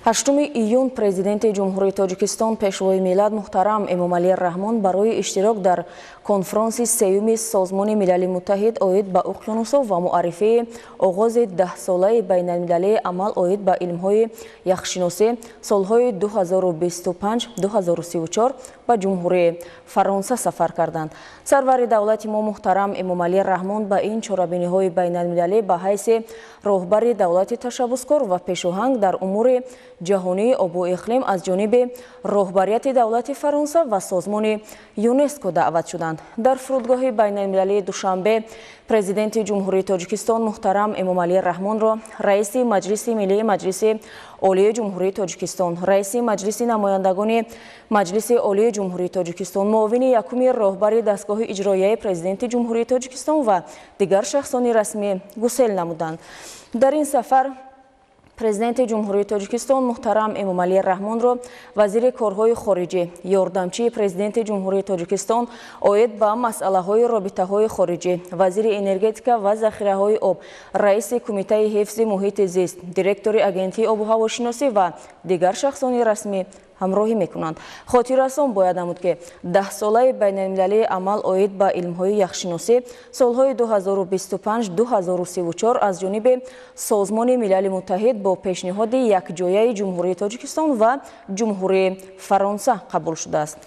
8 июн Президенти Ҷумҳурии Тоҷикистон, Пешвои миллат муҳтарам Эмомалӣ Раҳмон барои иштирок дар конфронси сеюми Созмони Милали Муттаҳид оид ба уқёнусҳо ва муаррифии оғози 10-солаи байналмилалии амал оид ба илмҳои яхшиносӣ солҳои 2025-2034 ба Ҷумҳурии Фаронса сафар карданд. Сарвари давлати мо муҳтарам Эмомалӣ Раҳмон ба ин чорабиниҳои байналмилалӣ ба ҳайси роҳбари давлати ташаббускор ва пешоҳанг дар умури ҷаҳонии обу иқлим аз ҷониби роҳбарияти давлати Фаронса ва созмони ЮНЕСКО даъват шуданд. Дар фурудгоҳи байналмилалии Душанбе Президенти Ҷумҳурии Тоҷикистон муҳтарам Эмомалӣ Раҳмонро Раиси Маҷлиси Миллии Маҷлиси Олии Ҷумҳурии Тоҷикистон, Раиси Маҷлиси Намояндагони Маҷлиси Олии Ҷумҳурии Тоҷикистон, муовини якуми роҳбари дастгоҳи иҷроияи Президенти Ҷумҳурии Тоҷикистон ва дигар шахсони расмӣ гусел намуданд. Дар ин сафар Президенти Ҷумҳурии Тоҷикистон муҳтарам Эмомалӣ Раҳмонро вазири корҳои хориҷӣ, ёрдамчии Президенти Ҷумҳурии Тоҷикистон оид ба масъалаҳои робитаҳои хориҷӣ, вазири энергетика ва захираҳои об, раиси Кумитаи ҳифзи муҳити зист, директори Агентии обу ҳавошиносӣ ва дигар шахсони расмӣ ҳамроҳӣ мекунанд. Хотиррасон бояд намуд, ки 10-солаи байналмилалии амал оид ба илмҳои яхшиносӣ солҳои 2025-2034 аз ҷониби Созмони Милали Муттаҳид бо пешниҳоди якҷояи Ҷумҳурии Тоҷикистон ва Ҷумҳурии Фаронса қабул шудааст.